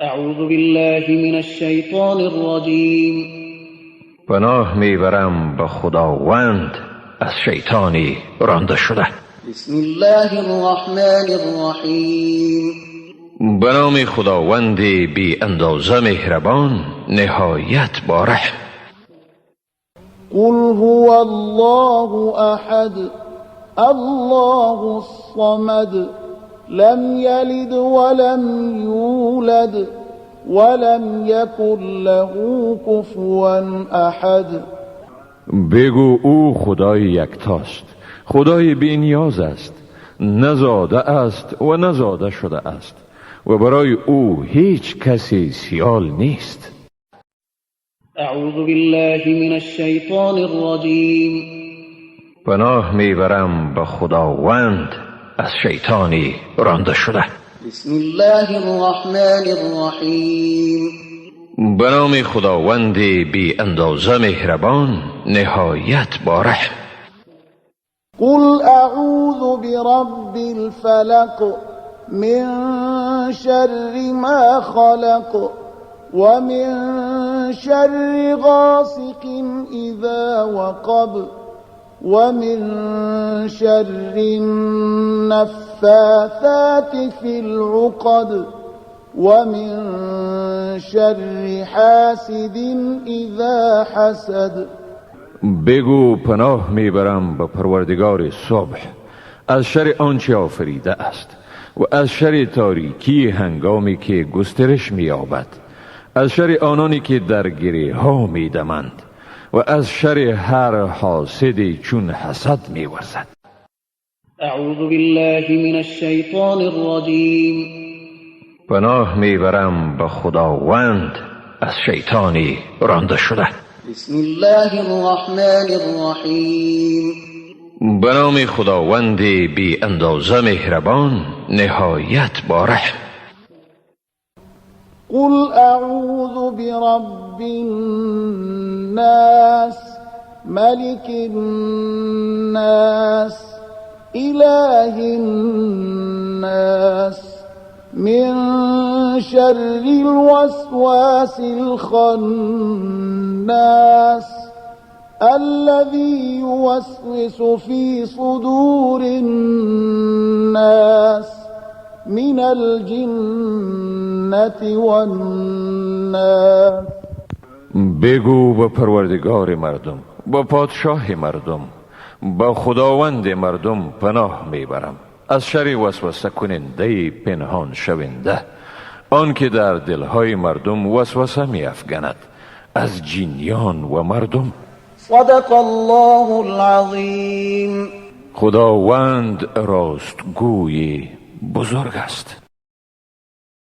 اعوذ بالله من الشیطان الرجیم. پناه میبرم به خداوند از شیطانی رانده شده. بسم الله الرحمن الرحیم. به نام خداوند بی اندازه مهربان، نهایت با رحم. قل هو الله احد، الله الصمد، لم یلد ولم یولد ولم یکن له کفوا احد. بگو او خدای یکتاست، خدای بی نیاز است، نزاده است و نزاده شده است و برای او هیچ کسی سیال نیست. اعوذ بالله من الشیطان الرجیم. پناه میبرم به خداوند از شیطانی رانده شده. بسم الله الرحمن الرحیم. به نام خداوند بی اندازه مهربان، نهایت با رحم. قل اعوذ برب الفلق، من شر ما خلق، ومن شر غاسق اذا وقب، ومن شر النفاثات في العقد، ومن شر حاسد اذا حسد. بگو پناه میبرم به پروردگار صبح، از شر آنچه آفریده است و از شر تاریکی هنگامی که گسترش مییابد، از شر آنانی که در گره ها میدمند و از شر هر حاسدی چون حسد میورزد. اعوذ بالله من الشیطان الرجیم. پناه میبرم به خداوند از شیطانی رانده شده. بسم الله الرحمن الرحیم. به نام خداوند بی اندازه مهربان، نهایت با رحم. قل اعوذ برب الناس، ملک الناس، اله الناس، من شر الوسواس الخناس، الذي يوسوس في صدور الناس، من الجنة والناس. بگو به پروردگار مردم، با پادشاه مردم، با خداوند مردم پناه میبرم از شر وسوسه کننده پنهان شونده، آن که در دلهای مردم وسوسه میافگند، از جنیان و مردم. صدق الله العظیم. خداوند راستگوی بزرگ است.